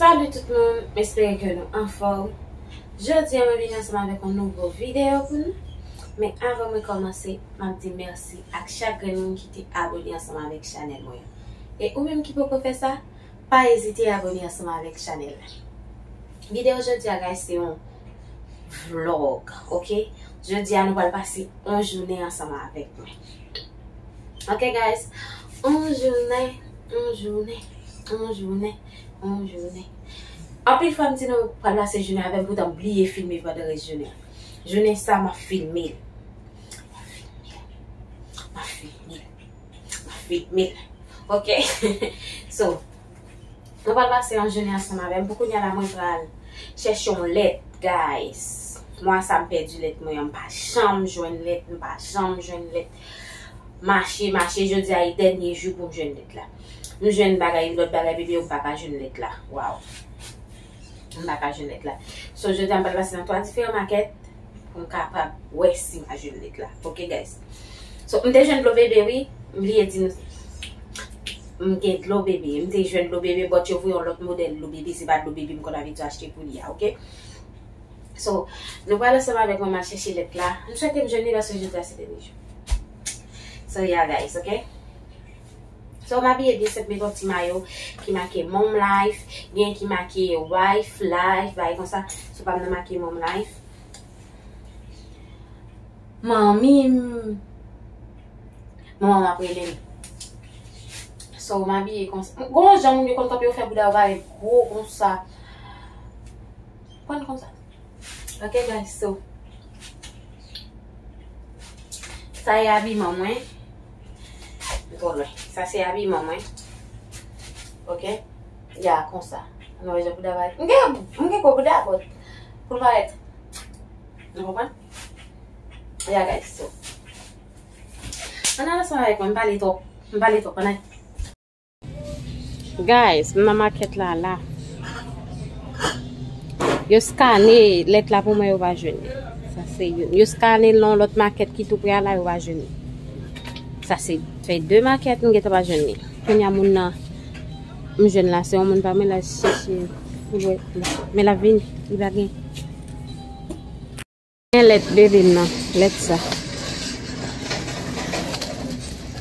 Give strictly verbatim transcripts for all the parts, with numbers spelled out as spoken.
Salut tout moun, m espere ke nou anfòm. Jodi a mwen vini ansanm avèk yon nouvo videyo pou nou. Men avan mwen kòmanse, m ap di mèsi ak chak grenn moun ki te abone ansanm avèk chanèl mwen an. E ou menm ki poko fè sa, pa ezite abone ansanm avèk chanèl la. Videyo jodi a, guys, se yon vlog, ok? Jodi a nou pral pase yon jounen ansanm avèk mwen. Ok, guys? Yon jounen, yon jounen, yon jounen, yon jounen. Anpil fwa m di nou pral pase jounen avè m, poutan m bliye filme pandan rès jounen an. Jounen sa, m ap filme l. M ap filme l. M ap filme l. M ap filme l. Ok? So, nou pral pase yon jounen ansanm avè m. Pou kounye a la, mwen pral chèche yon lèt, guys. Mwa sa, m pèdi lèt mwen an. M pa janm jwenn lèt, m pa janm jwenn lèt. Mache, mache, jodi a e dènye jou pou m jwenn lèt la. M jwenn bagay, lòt bagay, bebe, yo m pa ka jwenn lèt la. Waw. M pa ka jwenn lèt la. So, jodi a m pral pase nan twa diferan makèt pou m kapab wè si m a jwenn lèt la. Ok, guys? So, m te jwenn dlo bebe, wi. M bliye di nou. M gen dlo bebe. M te jwenn dlo bebe, but yo voye yon lòt modèl dlo bebe. Se pa dlo bebe m konn abitye achte pou li a, ok? So, nou pral ansanm avèk mwen, m al chèche lèt la. M swete m jwenn li paske jodi a se dènye jou. So, yeah, guys, ok? So, m abiye byen senp, met yon ti mayo ki make Mom Life, gen ki make Wife Life, bagay konsa. So, pa m nan make Mom Life. Manmi m. Manman m ap rele m. So, m abiye konsa. Gon jan moun yo konn kanpe, yo fè bouda yo parèt gwo konsa. Konn konsa. Ok, guys, so. Sa e abiman mwen. M twò lwen. Sa se abiman mwen. Ok? Ya, konsa. Nou wè jan bouda parèt. M gen, m gen gwo bouda, but pou l parèt. Nou konprann? Ya, guys, so. Ann al ansanm avèk mwen, m pale twòp. M pale twòp, ann al. Guys, m nan makèt la, la. Yo skane lèt la pou mwen, yo pa jwenn li. Sa se youn. Yo skane l nan lòt makèt ki tou pre a la, yo pa jwenn li. Sa se fè de makèt, m gentan pa jwenn li. Kounye a moun nan, m jwenn la, se yon moun pa mwen la chèche pou wè. Men l ap vini, li pa gen. Men lèt bebe m nan, lèt sa.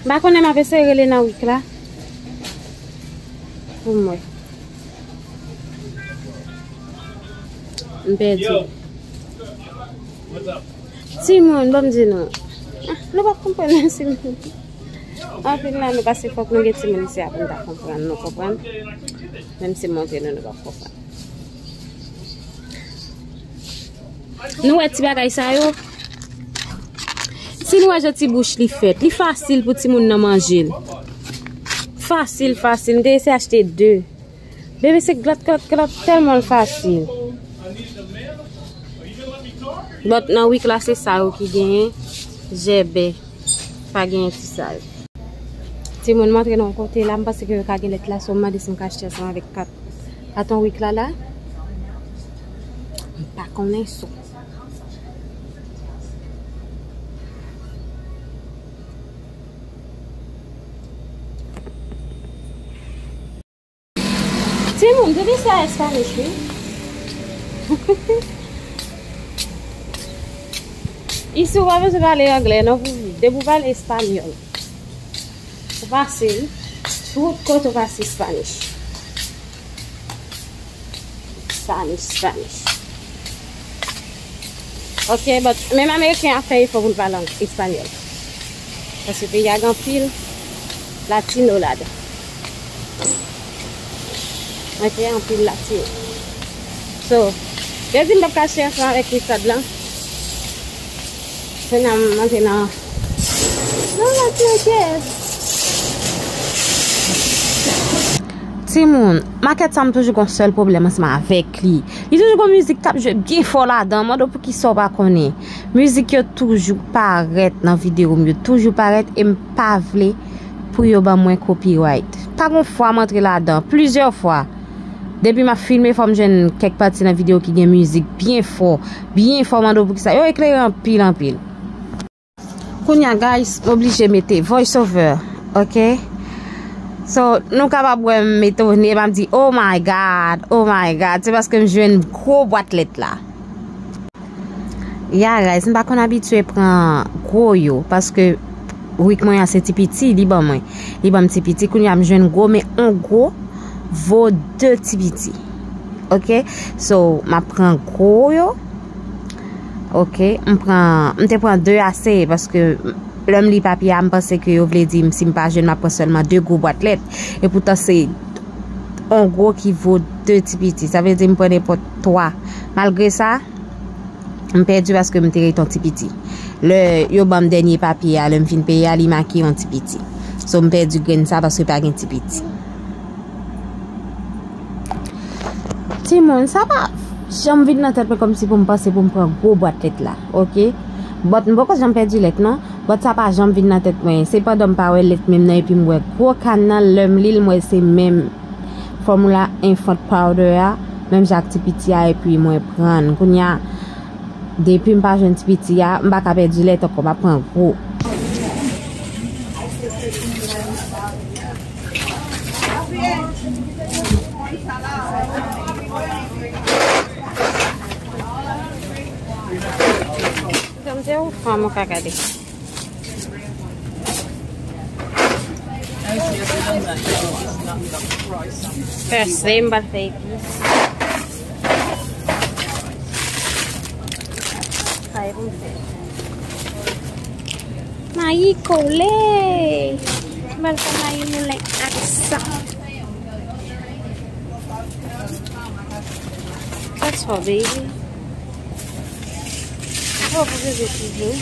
M pa konnen m ap eseye rele nan week la. Pou m wè. M pèdi. Timoun, ban m di nou. Ah, nou p ap konprann, timoun. Anpil nan nou, paske fòk nou gen timoun isi a pou nou ta konprann, nou konprann? Menm si m montre nou, nou p ap konprann. Nou wè ti bagay sa yo? Si nou wè jan ti bouch li fèt, li fasil pou timoun nan manje l. Fasil, fasil. M te eseye achte de. Bebe se glat, glat, glat, tèlman l fasil. But nan week la, se sa yo ki genyen. Jèbè. Pa genyen ti sa yo. Timoun, m antre nan yon kote la, m panse ke yo ka gen lèt la, so m mande si m ka achte ansanm avèk kat, katon week la la. M pa konnen, so. Timoun, depi se a Espanish, wi. Isi, ou pa bezwen pale anglè, non, pou viv. Depi w pale espanyòl, ou pase, wi. Tout kote ou pase Espanish. Spanish, Spanish. Ok, but menm Ameriken ap fè efò pou l pale ang-, espanyòl. Paske peyi a gen anpil latino ladan. Ok, anpil latino. So, yo di m p ap ka achte ansanm avèk Richard lan. Kounye a m antre nan, nan makèt. Timoun, makèt sa m toujou gon sèl pwoblèm ansanm avèk li. Li toujou gon mizik k ap jwe byen fò ladan, mande w poukisa w pa konnen. Mizik yo toujou parèt nan videyo m, yo toujou parèt e m pa vle pou yo ban mwen copyright. Pa gon fwa m antre ladan, plizyè fwa. Depi m ap filme, fò m jwenn kèk pati nan videyo ki gen mizik byen fò, byen fò, mande w poukisa. Yo eklere anpil, anpil. Kounye a, guys, m oblije mete voice over, ok? So, nou kapab wè m etone, m ap di, "Oh my God, oh my God," se paske m jwenn gwo bwat lèt la. Ya, guys, m pa konn abitye pran gwo yo, paske wig mwen an se ti piti, li ban mwen. Li ban m ti piti, kounye a m jwenn gwo, men on gwo vo de ti piti. Ok? So, m ap pran gwo yo. Ok? M pran, m te pran de ase, paske lè m li papye a, m panse ke yo vle di m, si m pa jwenn, m ap pran sèlman de gwo bwat lèt. Epoutan, se on gwo ki vo de ti piti. Sa vle di m pran nenpòt twa. Malgre sa, m pèdi paske m te ret on ti piti. Lè yo ban m dènye papye a, lè m fin peye a, li make on ti piti. So, m pèdi grenn sa paske pa gen ti piti. Timoun, sa pa janm vin nan tèt mwen kòmsi pou m panse pou m pran gwo bwat lèt la, ok? But m poko janm pèdi lèt non, but sa pa janm vin nan tèt mwen. Se pandan m pa wè lèt menm nan epi m wè gwo kann nan, lè m li l, m wè se menm fòmila infant powder a, menm jan ak ti piti a, epi mwen pran l. Kounye a, depi m pa jwenn ti piti a, m pa ka pèdi lèt ankò, m ap pran gwo. Janm te ou fanm ou ka gade. Pèse, m pral fè epis. Sa e pou m fè. Mayi kole. M pral fè mayi moulen ak sa. That's all, baby. Oh, pou bebe toujou.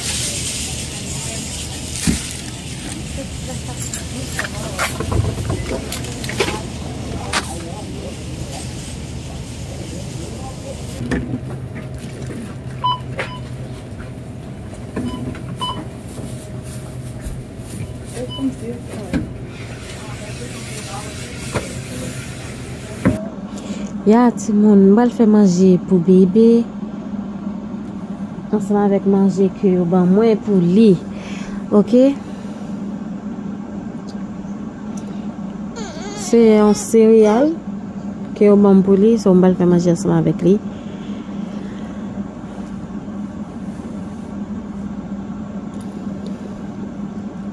Ya, timoun, m pral fè manje pou bebe ansanm avèk manje ke yo ban mwen pou li. Ok? Se yon sereyal ke yo ban m pou li, so m pral fè manje ansanm avèk li.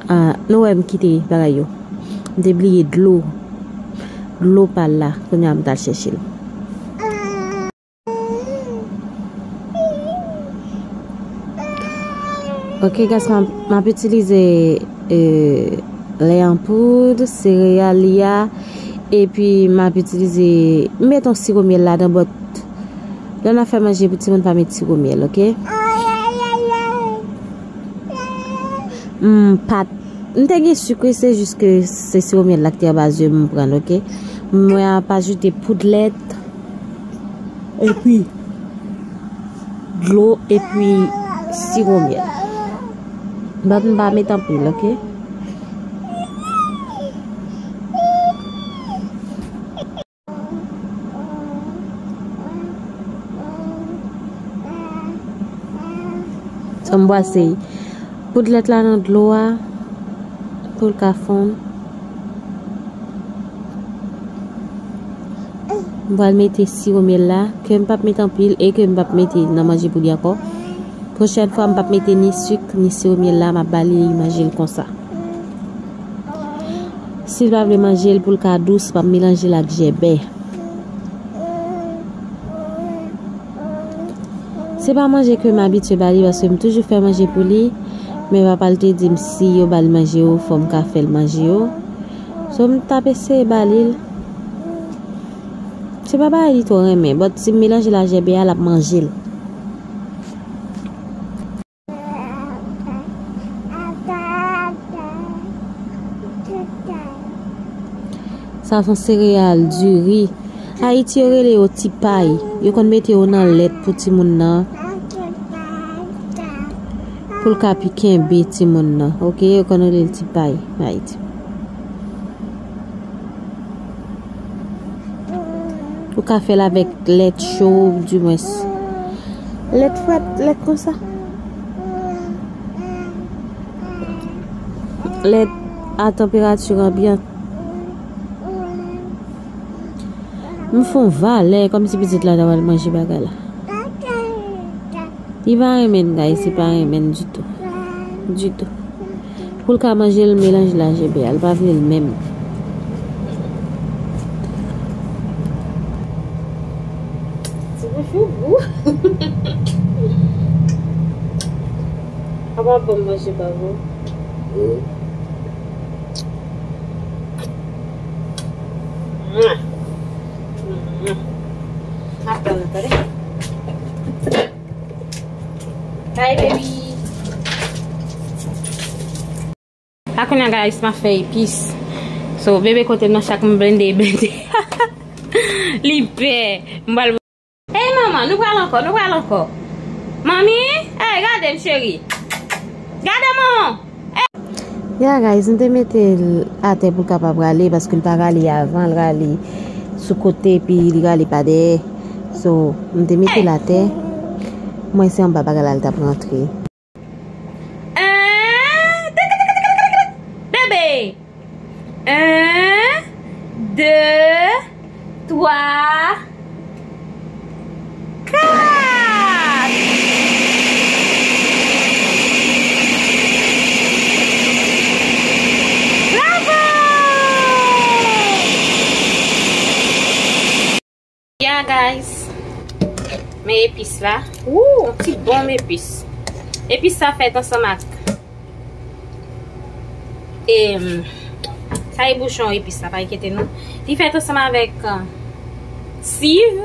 Ah, nou wè m kite bagay yo. M te bliye dlo. Dlo pa l la. Kounye a m t al chèche l. Ok, guys, m ap, m ap itilize, euh, lè an poud, sereyal li a, epi m ap itilize, m met yon siwo myèl ladan, but lè n ap fè manje pou timoun, pa met siwo myèl, ok? M pa t, m te gen sik, wi, se jis ke se siwo myèl la ki te anba zye m pran l, ok? Mwen ap ajoute poud lèt, epi dlo, epi siwo myèl. But m pa met anpil, ok? So, m bwase poud lèt la nan dlo a pou l ka fonn. M pral mete siwo myèl la, ke m p ap mete anpil e ke m p ap mete nan manje pou li ankò. Pwochèn fwa, m p ap mete ni sik, ni siwo myèl la, m ap ba li, li manje l konsa. Si l pa vle manje l, pou l ka dous, m ap melanje l ak jèbè. Se pa manje ke m abitye ba li, paske m toujou fè manje pou li, men papa l te di m si yo ba l manje yo, fò m ka fè l manje yo. So, m t ap eseye ba li l. Se pa bagay li twò renmen, but si m melanje l ak jèbè a, l ap manje l. Sa se yon sereyal, diri. Ayiti, yo rele yo ti pay. Yo konn mete yo nan lèt pou timoun nan. Pou l ka pi kenbe timoun nan. Ok, yo konn rele l ti pay, Ayiti. Ou ka fè l avèk lèt cho, dimwens. Lèt frèt, lèt konsa. Lèt a tanperati anbyant. M fè yon valè kòmsi pitit la ta pral manje bagay la. Li pa renmen l, guys, li pa renmen l ditou. Ditou. Pou l ka manje l, melanje l ak J B a, li pa vle l menm. Ti bouchon gou. Apa bon manje pa bon. Ap tann nou, tande. Bye, baby. La kounye a, guys, m ap fè epis. So, bebe kote m nan chak m blende, blende. Li pè. M pral Ey, manman, nou pral ankò, nou pral ankò. Manmi, ey, gade m, cheri. Gade, manman. Ya, guys, m te mete l atè pou l kapab rale, paske l pa rale avan, l rale sou kote, epi li rale pa dèyè. So, m te mete l atè. Mwen, se anba bagay la, l t ap rantre. En, bebe. En, de, twa, kat. Bravo! Ya, guys. Men epis la. Wou, yon ti bonm epis. Epis sa fèt ansanm ak, em, sa e bouchon epis la, pa enkyete nou. Li fèt ansanm avèk, eh, siv.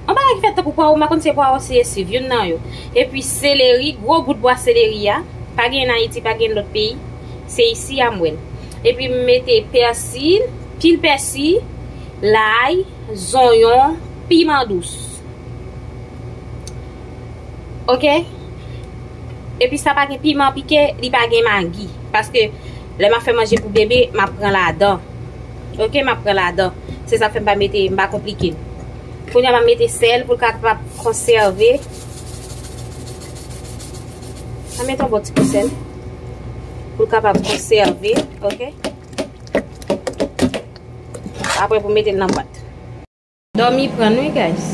Yon bagay ki fèt tankou pwawo, m pa konn si se pwawo, si se siv, youn nan yo. Epi seleri, gwo bout bwa seleri a. Pa gen an Ayiti, pa gen lòt peyi. Se isi a m wè l. Epi m mete pèsi, pil pèsi, lay, zonyon, piman dous. Oke? Epi sa pa gen piman pike, li pa gen magi. Paske lè m ap fè manje pou bebe, m ap pran ladan. Oke, m ap pran ladan. Se sa k fè m pa mete, m pa konplike l. Kounye a m ap mete sèl pou l kapab konsève. M ap mete yon bon ti kou sèl. Pou l kapab konsève, oke? Apre pou mete l nan bwat. Dòmi pran n wi, guys.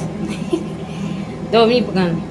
Dòmi pran n.